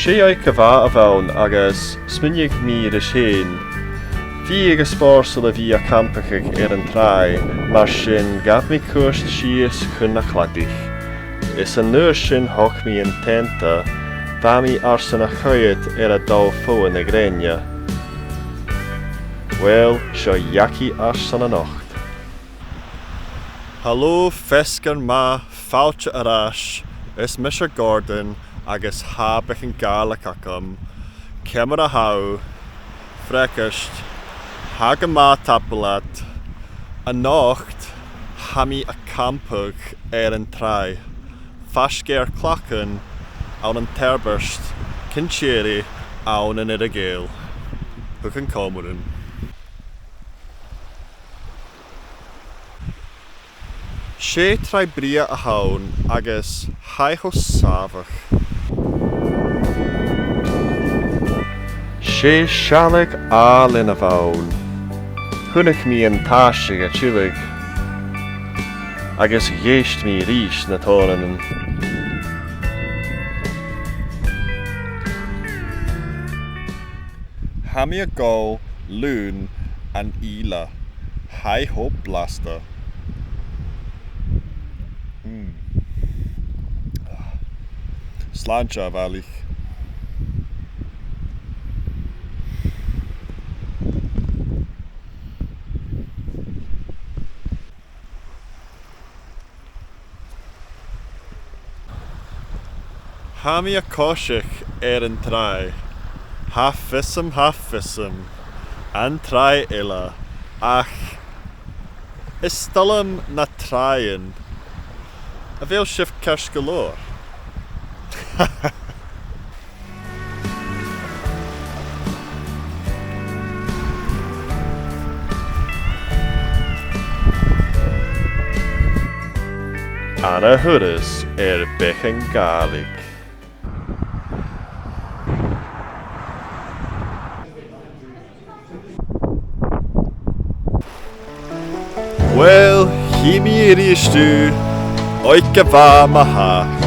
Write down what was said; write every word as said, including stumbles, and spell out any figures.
'S e oidhche mhath a bh' ann agus smaoinich mi rium fhìn, bhiodh e spòrsail a bhith a' campachadh air an tràigh, mar sin ghabh mi cuairt sìos chun na cladach. Is an uair sin thog mi an teanta, bha mi airson a choimhead air an dòigh fodha na grèine. Uill, seo Jackie airson a-nochd. Halò, feasgar math, fàilte air ais. Is mise Gordon agus tha beagan Gàidhlig agam. Ciamar a tha thu? Freagairt, tha gu math, tapadh leat. A-nochd, tha mi a' campadh air an tràigh, faisg air Clachan, ann an Tairbeart, Cinn Tìre, ann an Earra-Ghàidheal. Thugainn còmhla rium. 'S e tràigh brèagha a th' ann agus tha e cho sàmhach. 'S e sealladh àlainn a bh' ann. Chunnaic mi an t-aiseag a' tilleadh agus dh'èist mi ris na tonnan. Tha mi a' gabhail Lùn an Ìle. Tha e cho blasta. Mm. Slàinte, a bhalaich. Tha mi a' coiseachd air an tràigh. Tha fios agam, tha fios agam. An tràigh eile. Ach is toil leam na tràighean. A bheil sibh ceart gu leòr? An ath thuras air Beagan Gàidhlig. Uill, chì mi a-rithist thu. Oidhche mhath ma-thà.